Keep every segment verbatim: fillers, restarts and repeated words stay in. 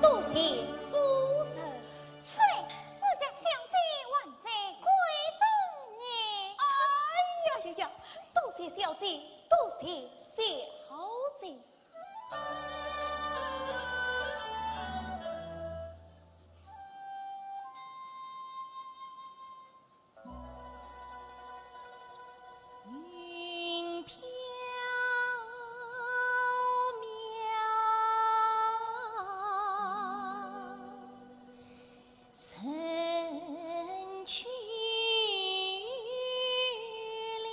多谢夫人。啐，我家小姐还在闺中呢。哎呀呀呀，多谢小姐，多谢小姐。云飘渺，人去了。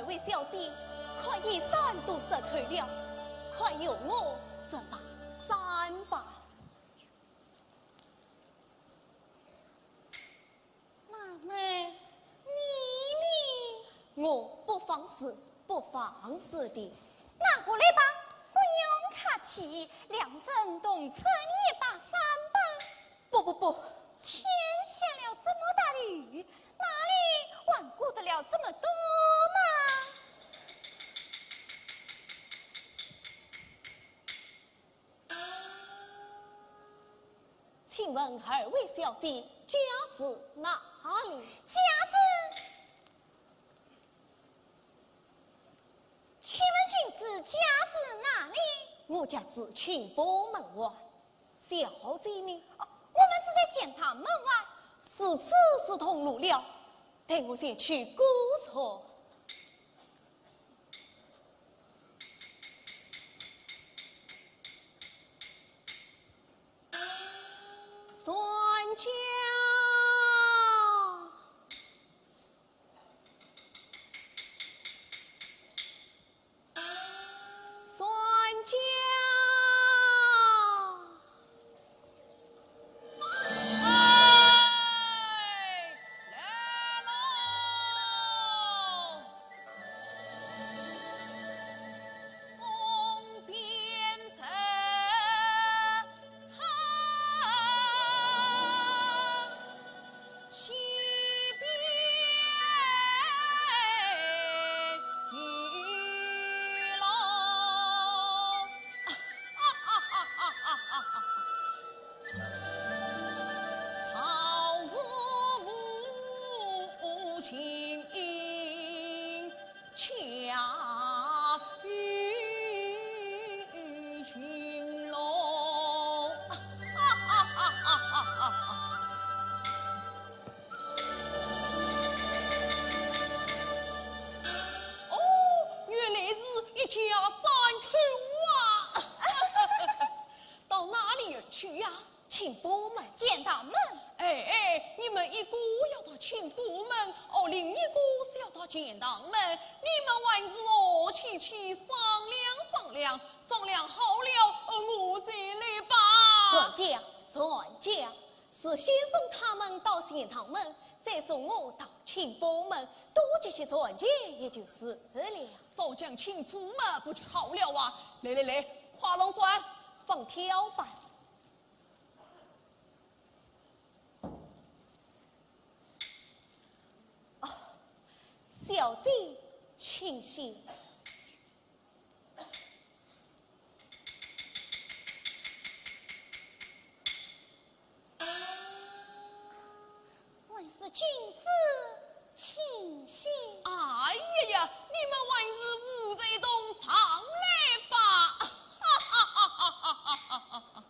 位小姐，看衣衫都湿透了，快与我这把伞吧。那么，你呢？我不妨事，不妨事的。那我来吧，不用客气，两人同撑一把伞吧。 不不不，天下了这么大的雨，哪里还顾得了这么多嘛？请问二位小姐家住哪里？家住？请问君子家住哪里？我家住清波门外。 小姐呢？哦，我们住在钱塘门外。如此是同路了，待我前去告状。船家。 船家。哎，来喽！东边城。 西边雨落。桃树无情 恰与君郎。哦，原来是一家三口啊！到哪里而去呀？ 清波门。钱塘门。哎哎，你们一个要到清波门，哦，另一个是要到钱塘门。你们还是和气去商量商量，商量好了，呃，我再来吧。船家，船家，是先送他们到钱塘门，再送我到清波门，多给些船钱也就是了。早讲清楚嘛，不就好了啊？来来来，快上船，放挑吧。 哦，小姐，请息。还是君子，请息。哎呀呀，你们还是扶着一同上来吧。哈哈哈哈哈哈哈哈！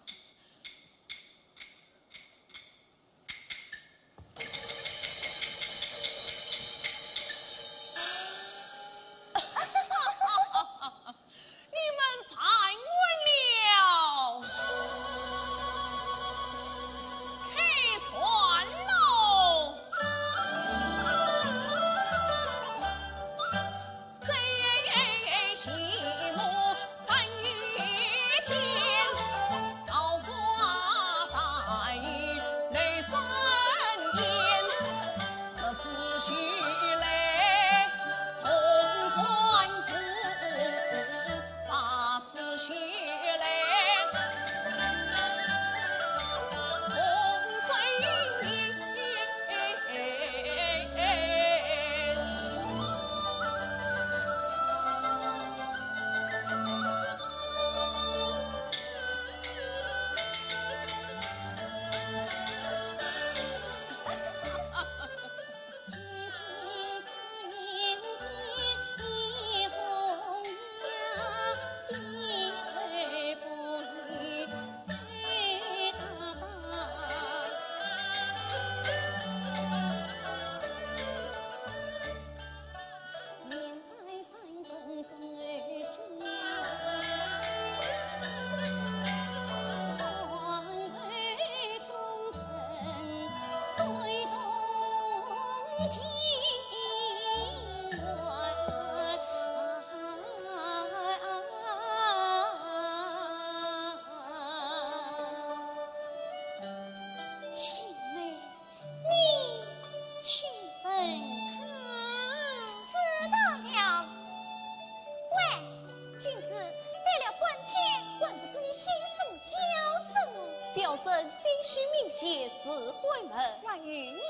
人心虚命邪自毁门。关于你，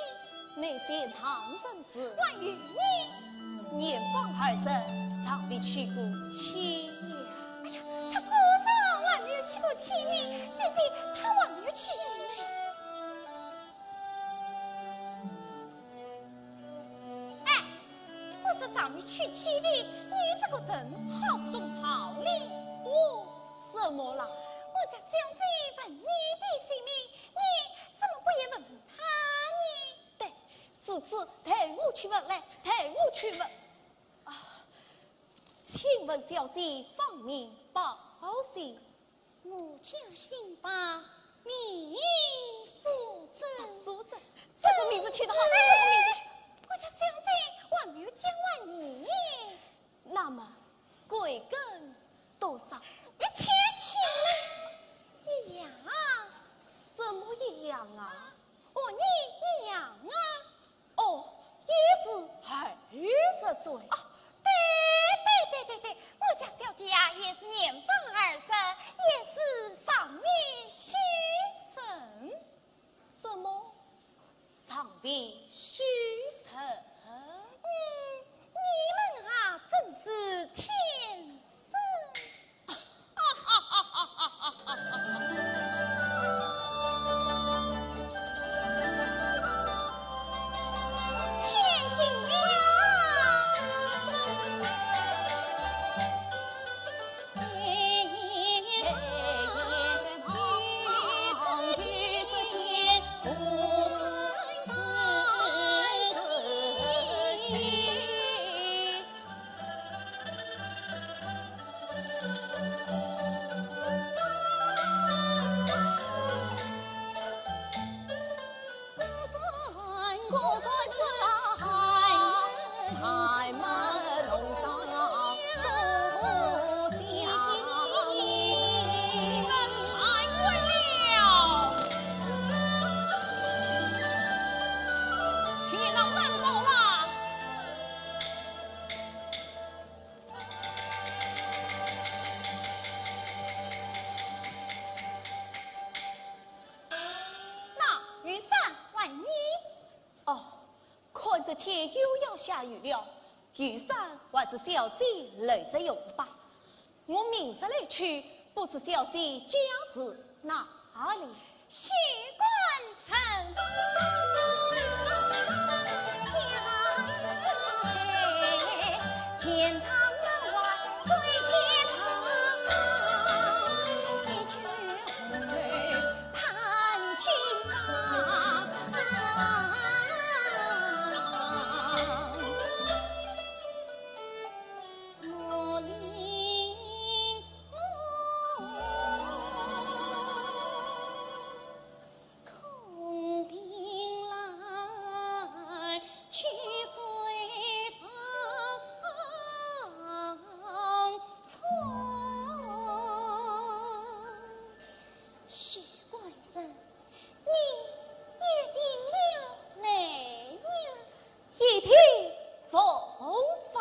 那些唐人子。关于你，年方二十，尚未娶过妻呀。哎呀，他果然还没有娶过妻呢，姐姐，他还没有娶呢。哎，我说尚未娶妻的，你这个人好不懂道理。哦，怎么了？我家小姐问你的姓名，你怎么不也问问她呢？对，如此，待我去问来，待我去问。啊，请问小姐芳名宝姓？我家姓白，名素贞。啊，素贞，这个名字取得好，这个名字。我家小姐还没有嫁完呢。那么，贵庚多少？一千七。一样。怎么一样啊？和你一样啊。哦，也是二十岁。哦，对对对对对，我家小姐呀，也是年方二十，也是尚未许人。怎么？尚未许人？嗯，你们啊，真是天真。那雨伞还你。哦，看这天又要下雨了，雨伞还是小姐留着用吧。我明日来取，不知小姐家住哪里？ 许官人。许官人，你一定要来呀。 一定奉奉。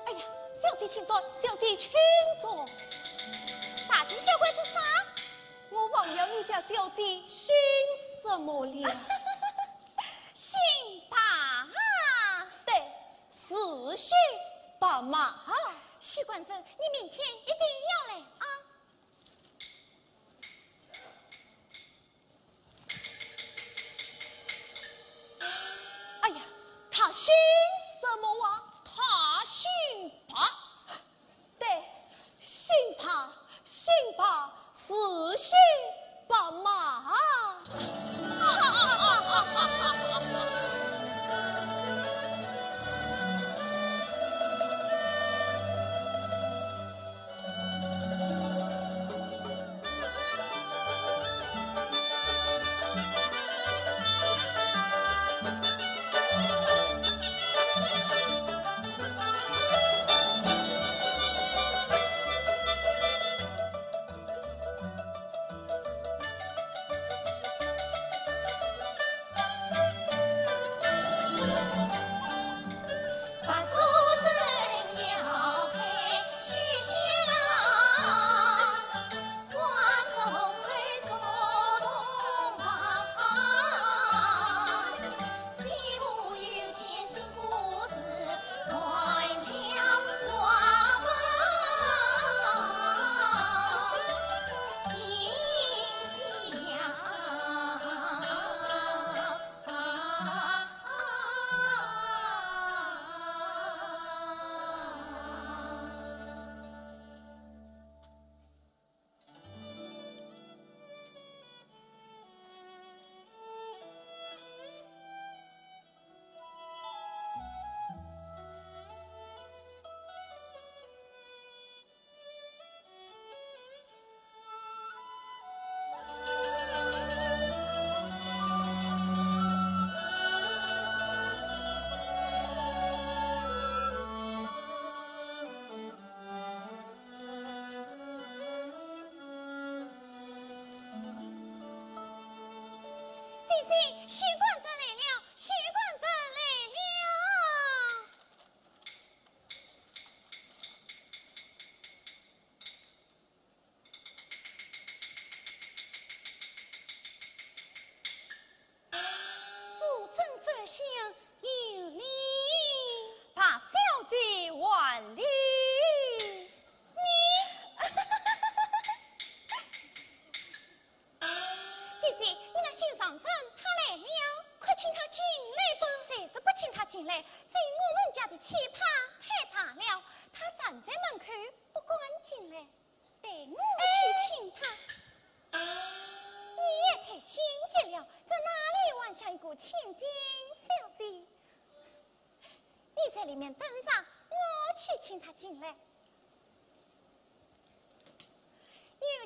哎呀，小姐请坐，小姐请坐。大惊小怪是啥？我忘了你家小姐姓什么了。姓白啊。对，是姓白嘛。许官人，你明天一定要来啊。自信白马。姐姐，许官人来了，许官人来了。 不准这厢有礼。大小姐还礼。你，姐姐，你那新上人他来了。快请他进来吧。谁说不请他进来？这我们家的气派太大了，他站在门口不敢进来。 待我去请他。你也太心急了，这哪里还像一个千金小姐？你在里面等着，我去请他进来。有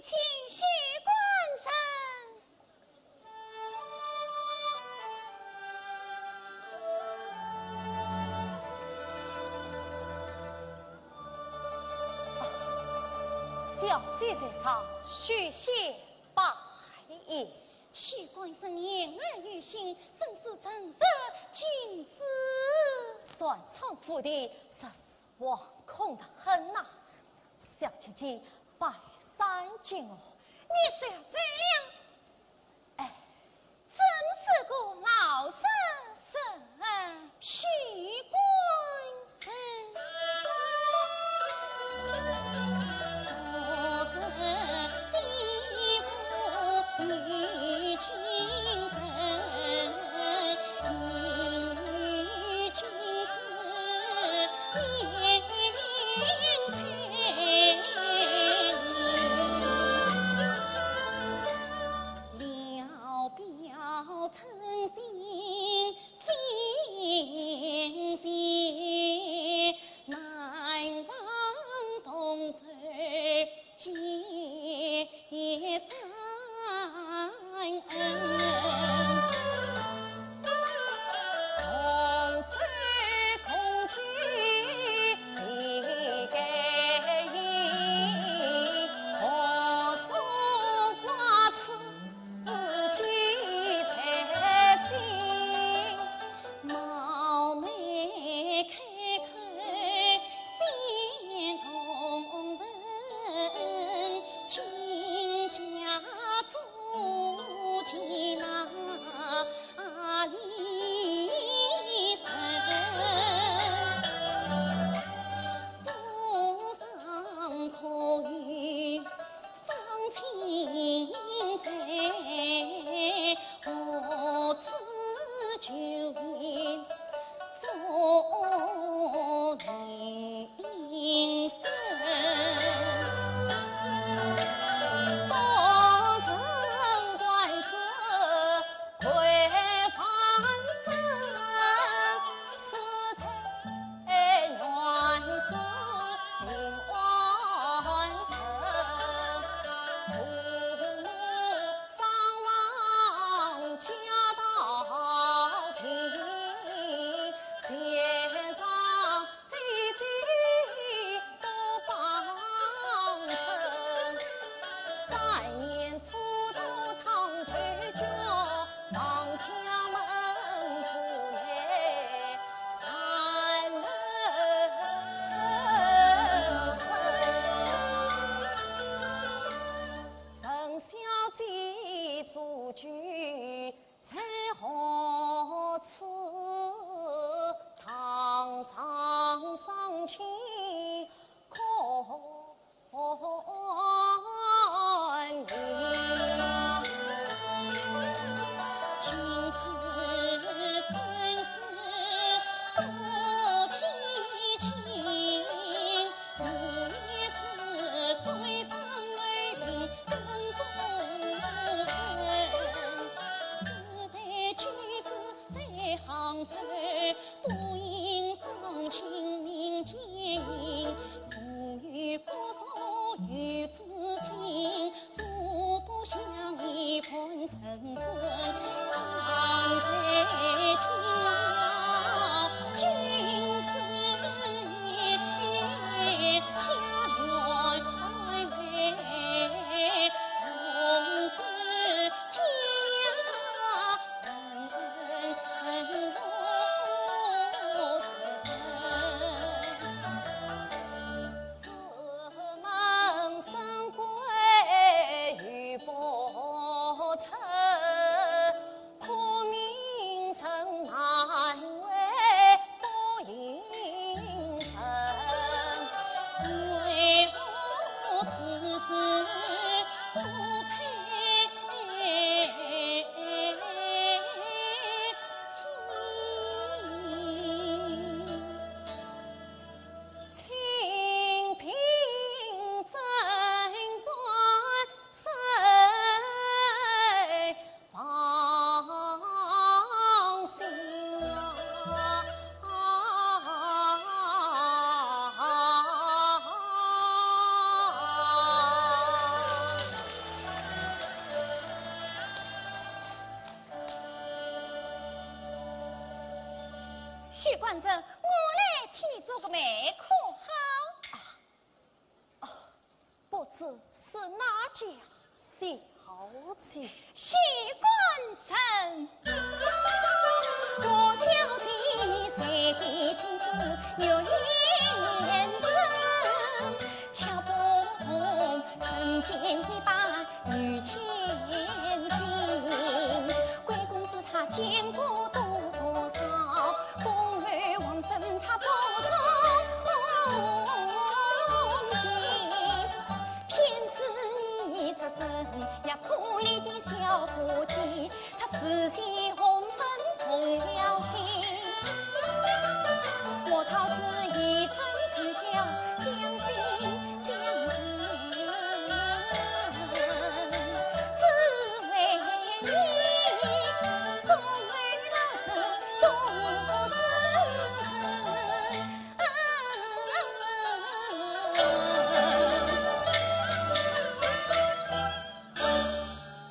请许官人。 小姐在上，许仙拜揖。许官人言而有信，真是仁者君子。船舱府的，这是惶恐得很呐。小姐姐，拜山敬哦。你是要走了？ 哎，真是个老实人，许官人。许官人，我来替你做个媒可好？啊，哦，不知是哪家小姐？许官人。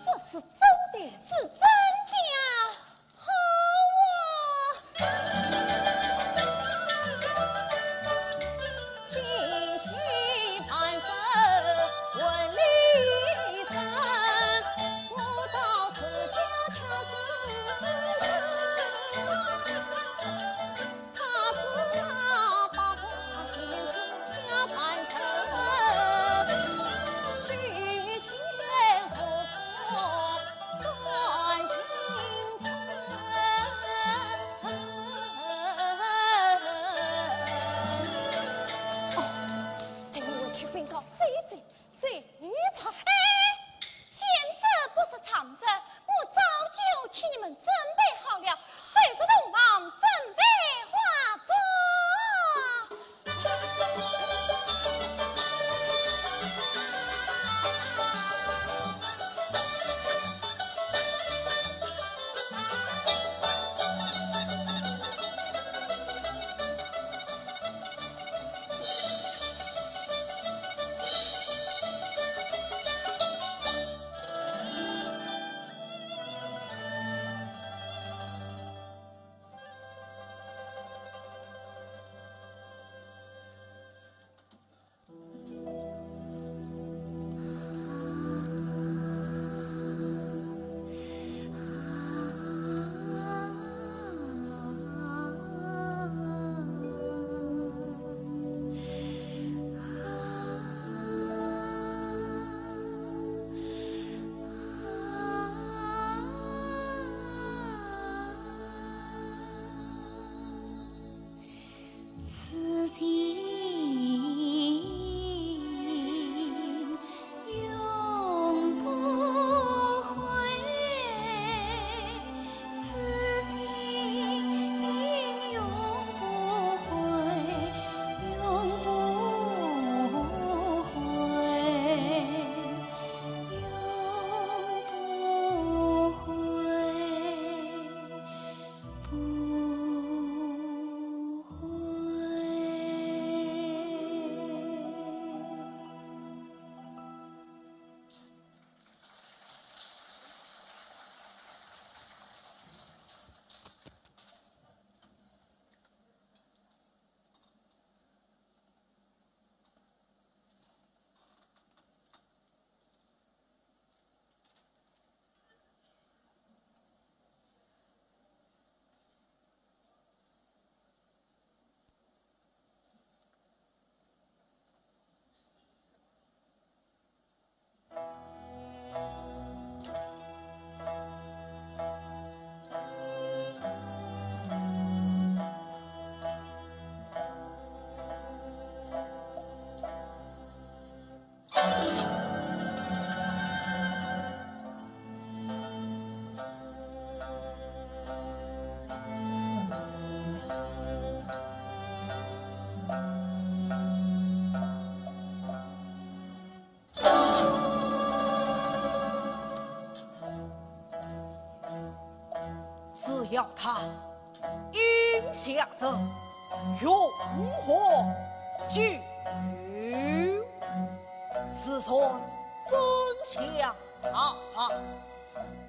这是真的？是真的。好啊。哦，待我回去禀告姐姐。 谁他？哎，简直不是藏着，我早就替你们准备好了，随着同房准备化妆。只要他应下人，云何救？自然真相大白。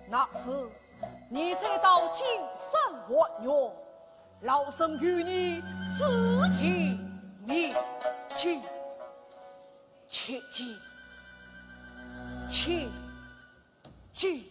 那时你再到金山还愿，老身与你自己面去，切记，切记。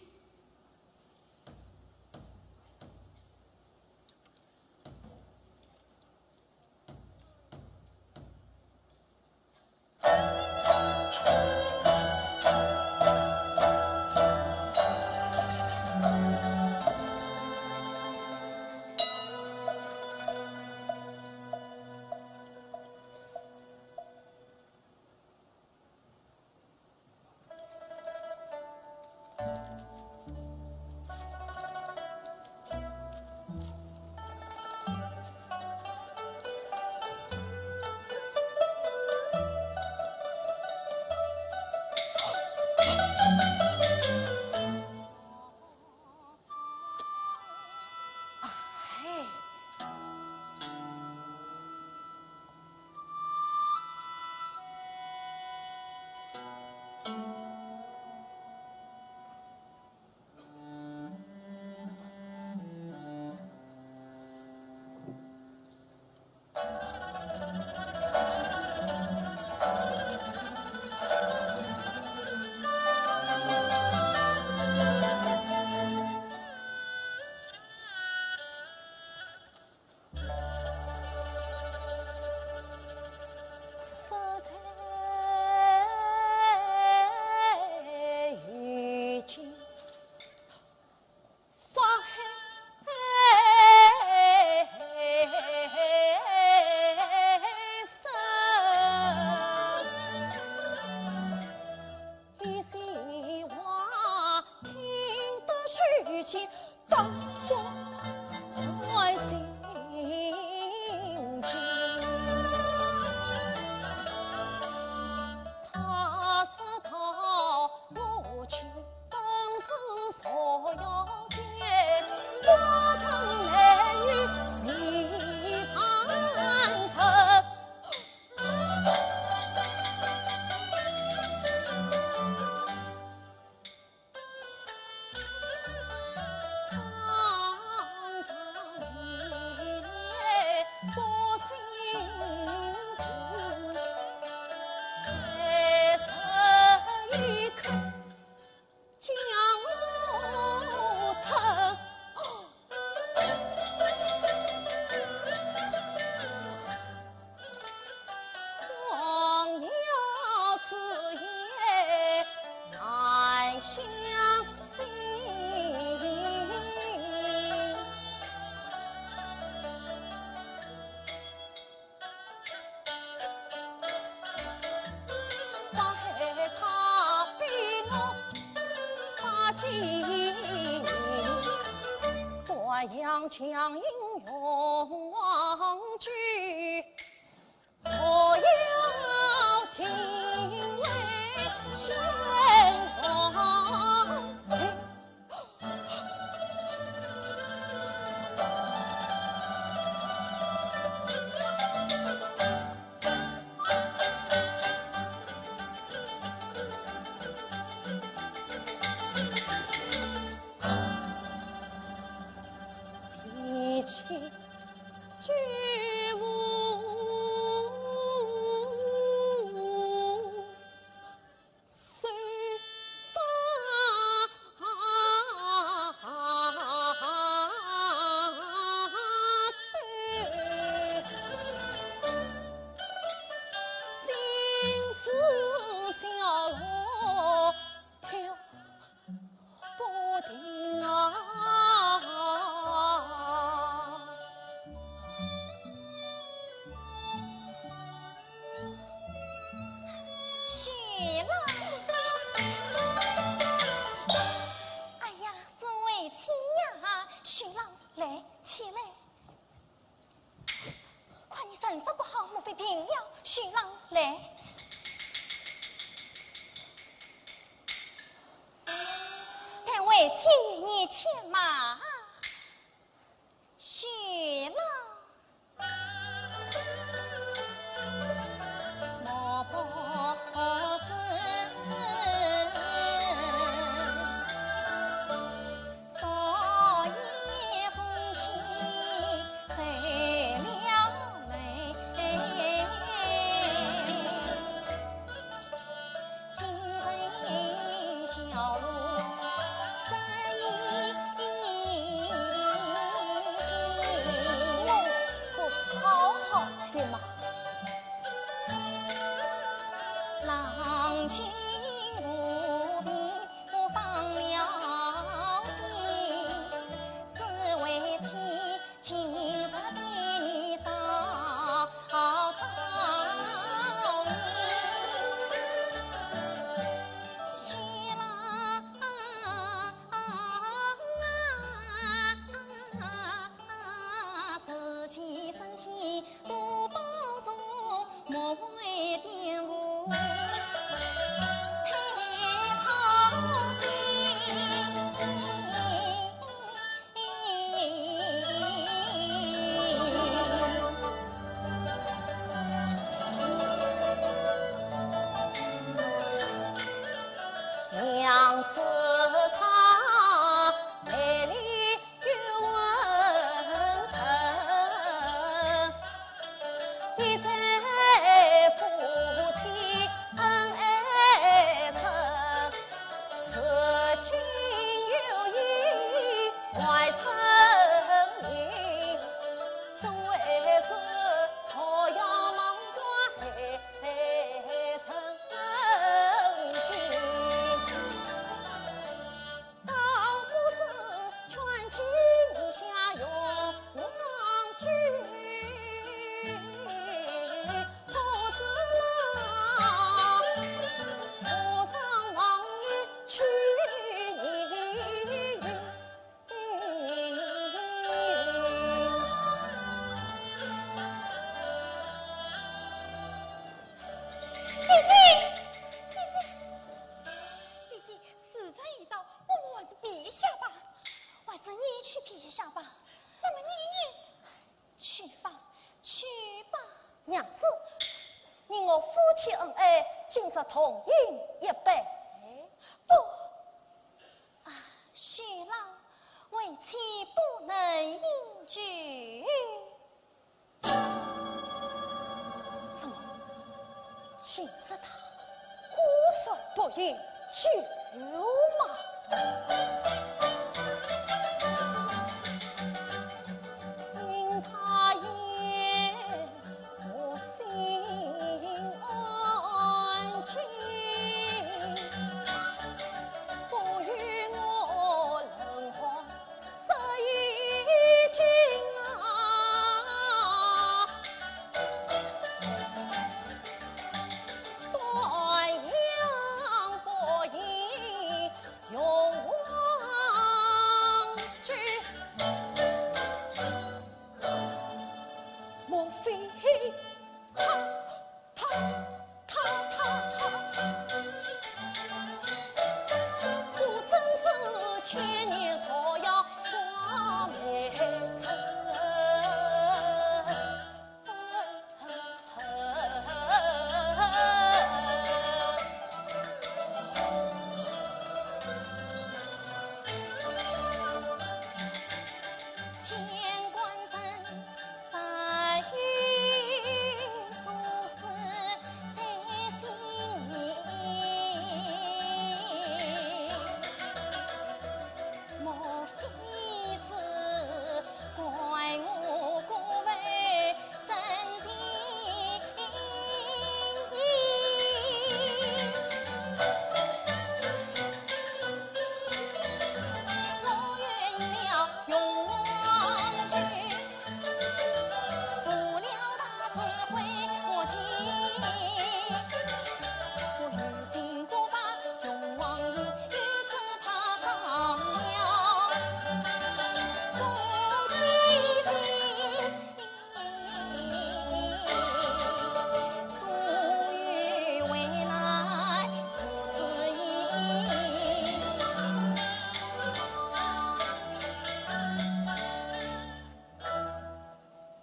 哎呀，是为妻呀，许郎，来，起来。看你神色不好，莫非病了？许郎，来。待为妻御前嘛。 许郎。我说好好的嘛。姐姐，姐姐，姐姐，时辰已到，我们还是别下吧。还是你去别下吧。那么你也去吧，去吧。娘子，你我夫妻恩爱，今日同饮一杯。不，啊，许郎，为妻不能饮酒。怎么？今日他果然不饮酒吗？因他言 我心安静，不与我冷寒失意境啊。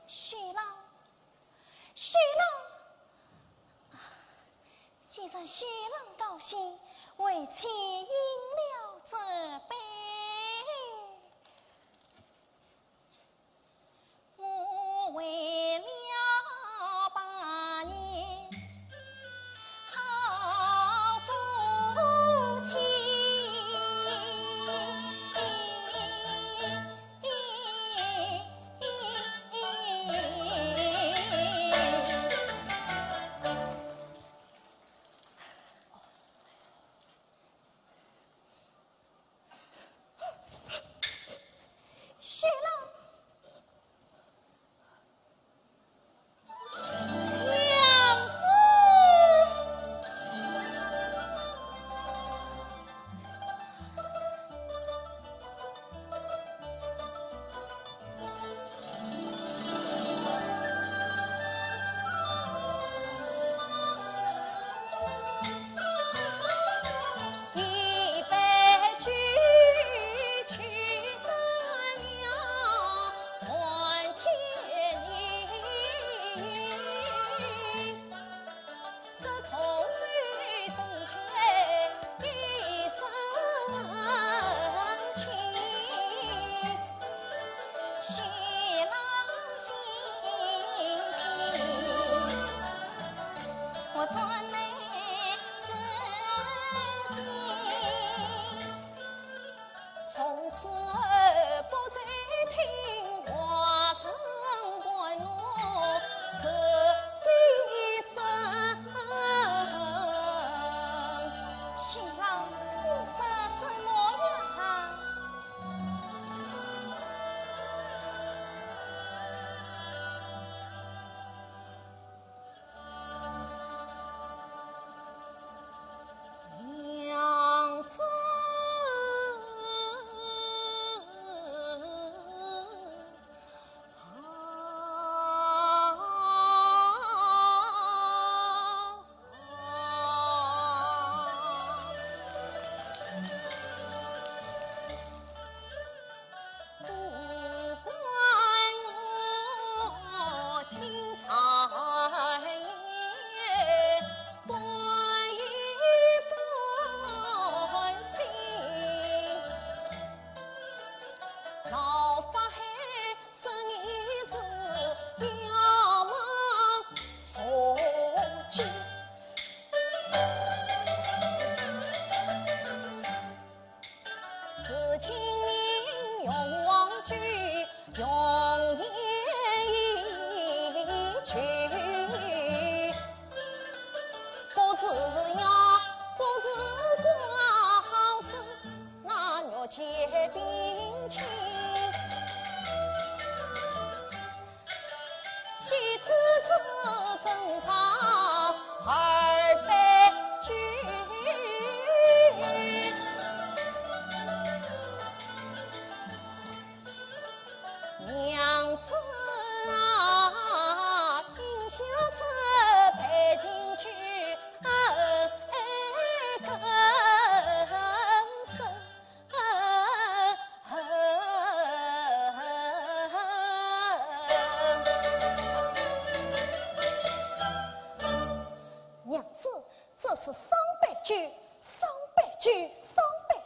许郎，许郎，啊，既然许郎高兴，为妻饮了这杯。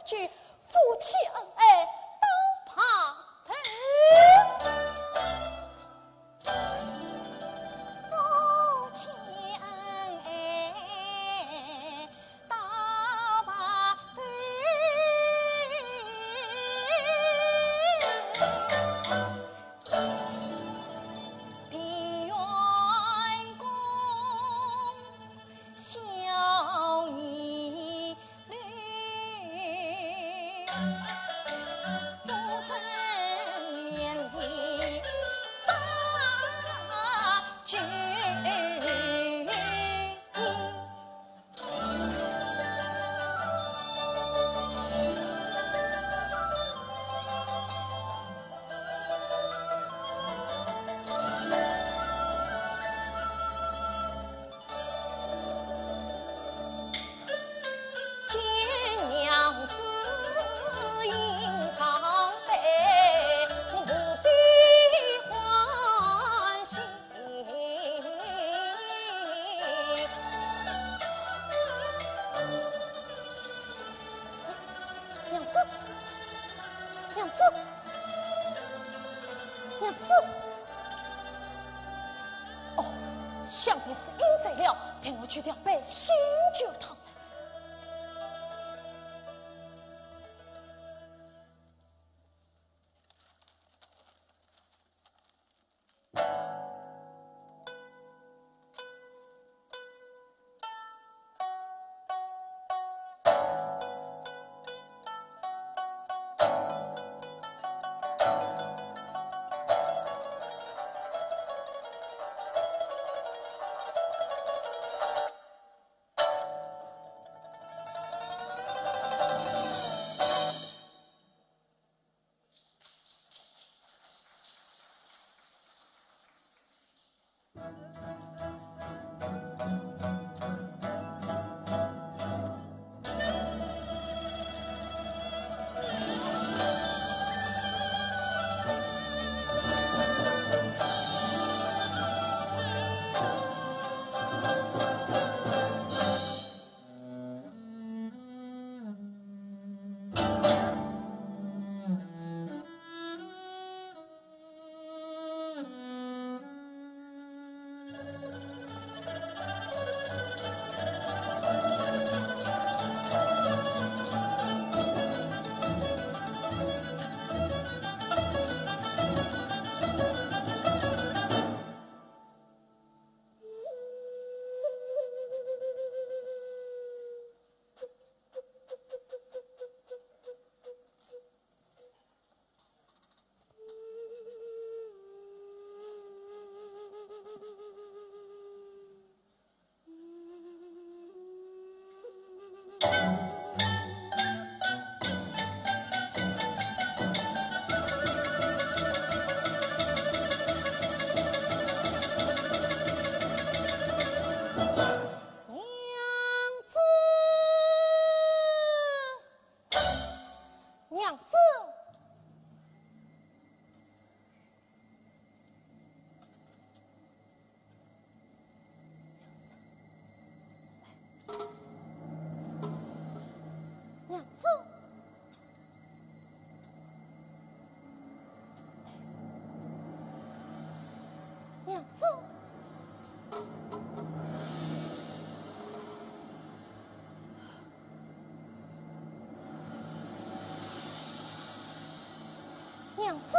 句，夫妻恩爱到白头。夫妻恩爱到白头。 娘子，娘子，娘子。哦，想必是饮醉了，待我去调杯醒酒汤来。娘子，娘子。 娘子，娘子。 娘子。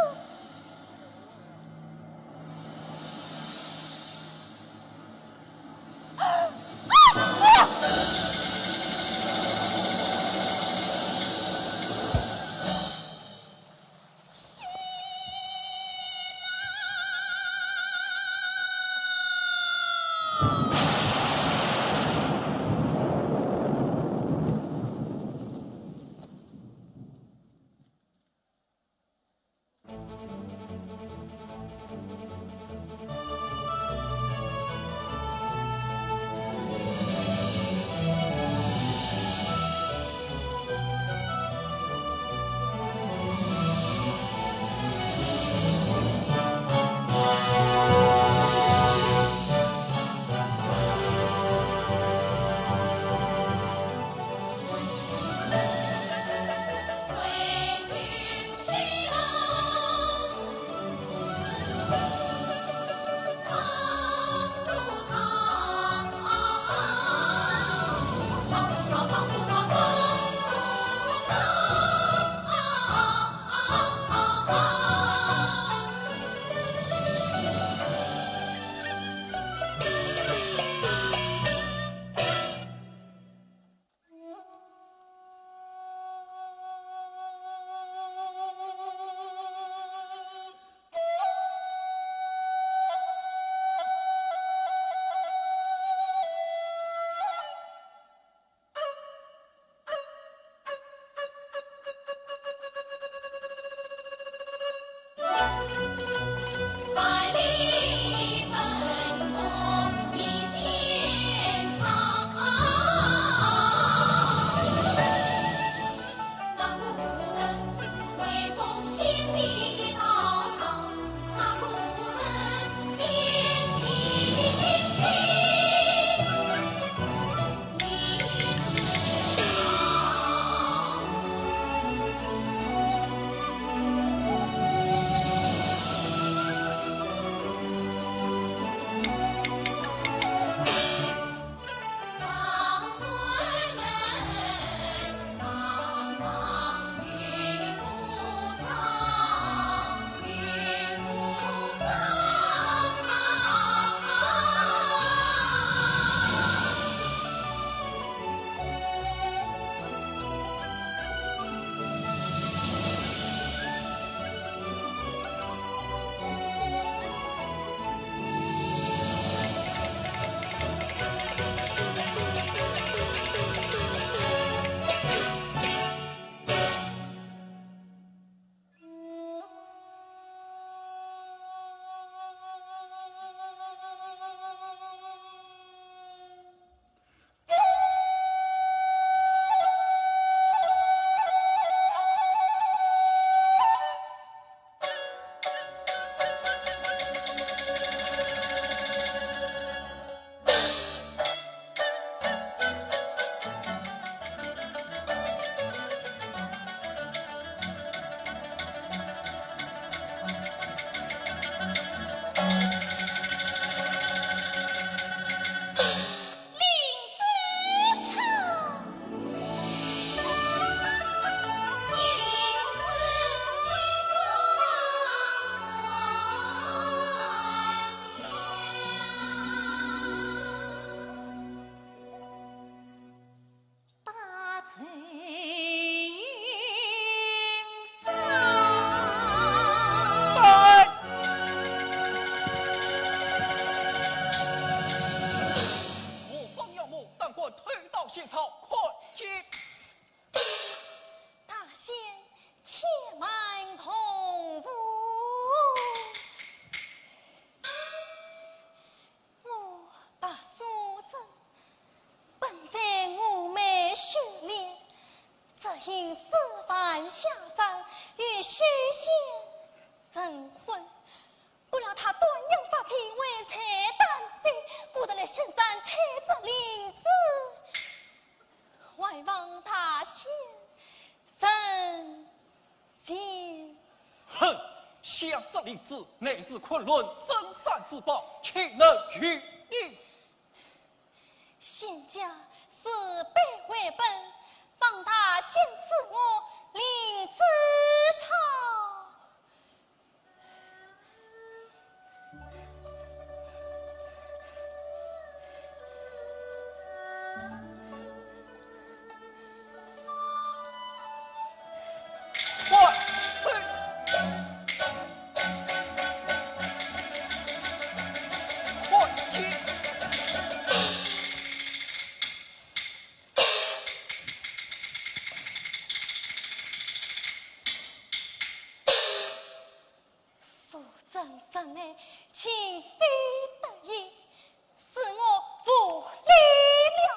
半下山与许仙成婚，不料他断阳发配，为财担心，故得来深山采摘灵芝，还望大仙成全。哼，想这灵芝乃是昆仑镇山之宝，岂能与你？仙家慈悲为本，望大仙赐我灵芝草。素贞真爱，情非得已，是我无礼了。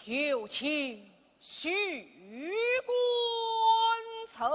有请许官城。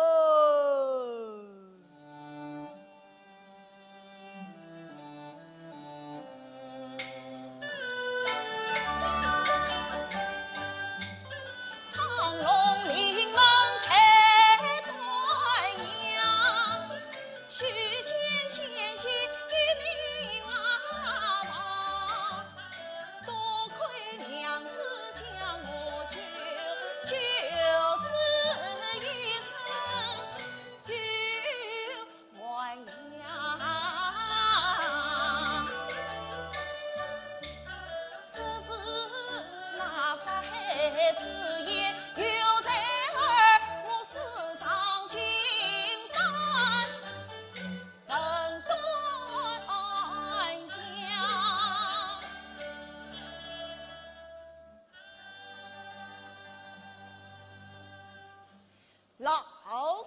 老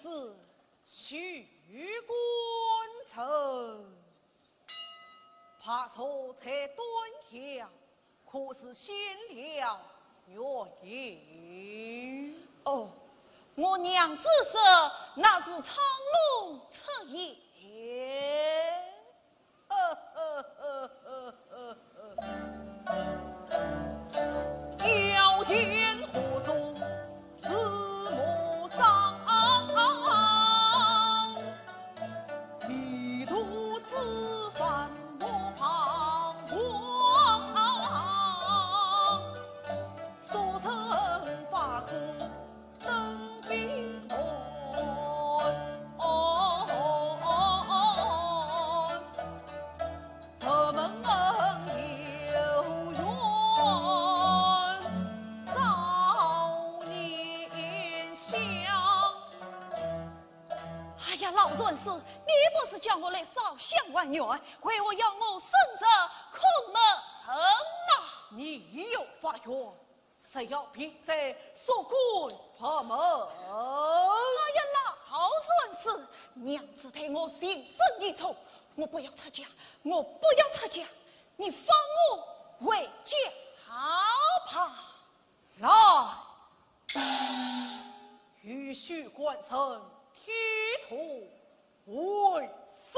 臣是许官城，怕说在端详，可是先了原因。哦，我娘子说，那是苍龙出现。哎呀，老臣是，你不是叫我来烧香还愿，为何要我生日叩门呐？你要发愿， 是要凭在说官破门。哎呀，老臣是，娘子待我情深意重，我不要出家，我不要出家，你放我回家吧。来，与许官城剃头 为师。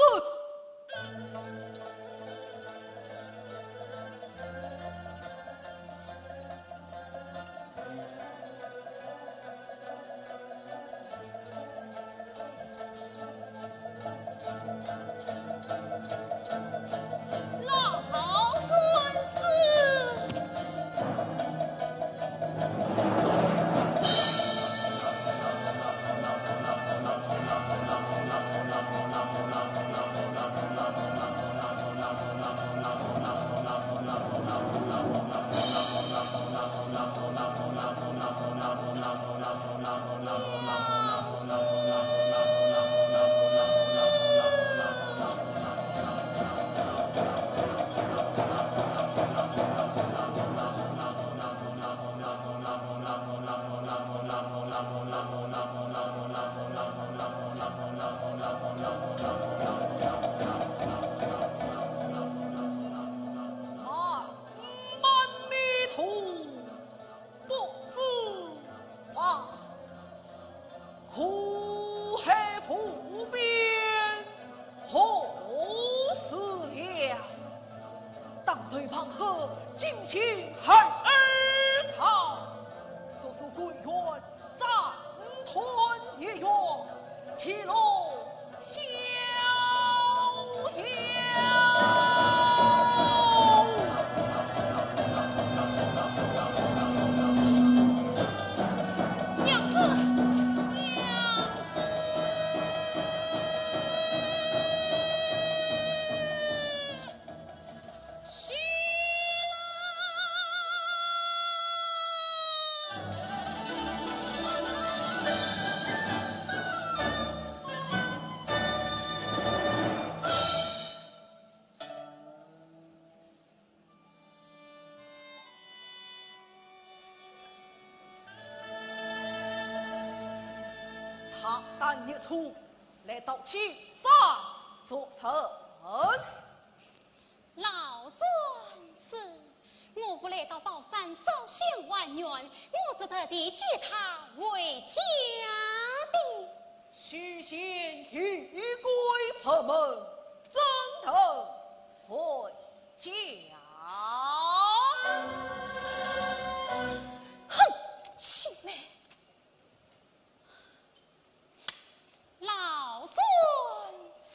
老孙子。阿弥陀佛，苦海无边，何时了？ 当头棒喝，惊醒孩儿唱，速速归园，暂团夜游，起落逍遥。娘子，娘子。他当日出来到金山作甚？老孙子。我父来到宝山烧香还愿，我是特地接他回家的。许仙一归佛门，怎能回家？哼，许仙！老孙是。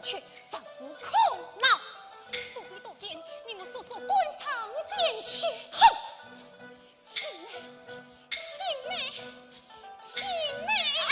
去，这无可奈。多亏多变，你我速速赶上前去。哼！青梅，青梅，青梅！哎！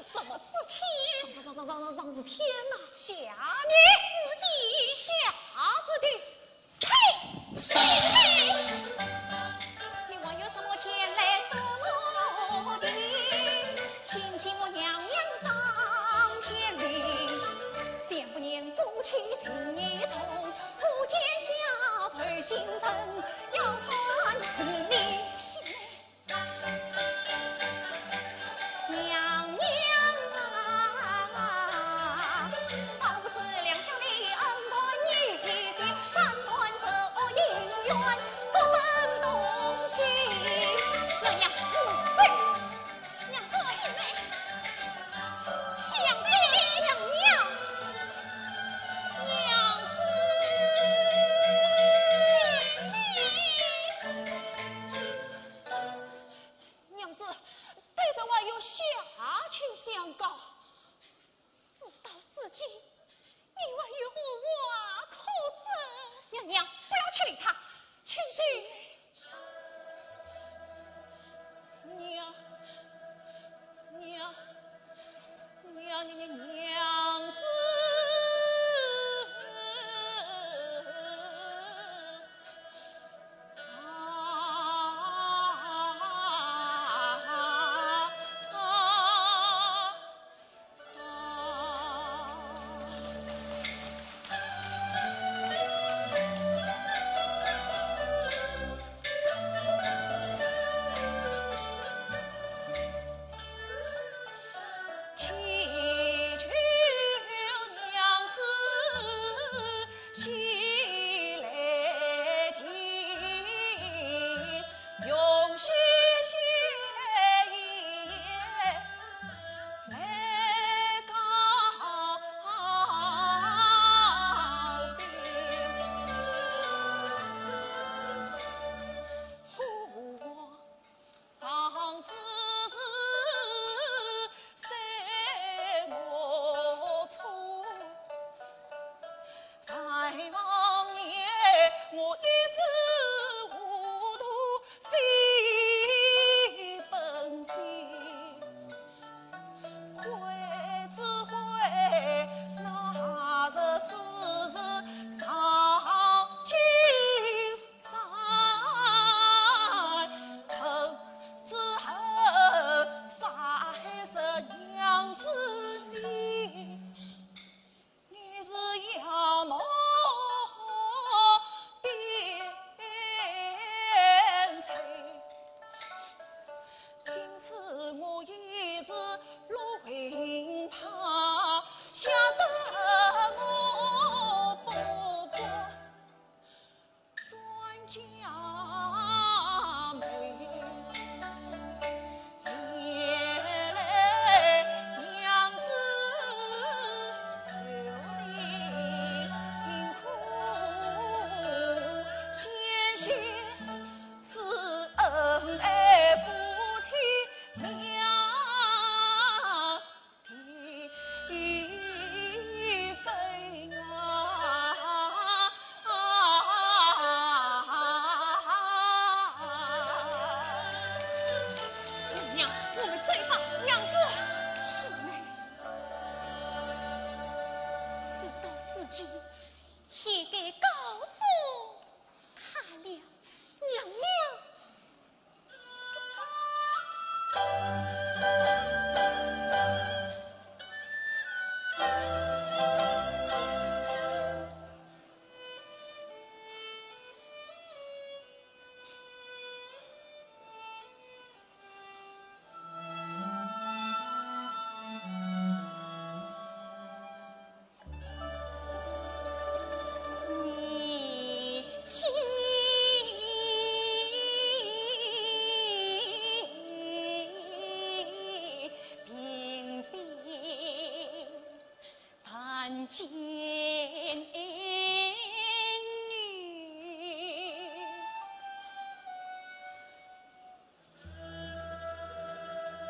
什么事情？王王王王王王是天哪！下面是地，下是地。嘿，是的。你还有什么天来说的？请替我娘娘上天庭，便不念夫妻情意重，普天下百姓人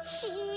心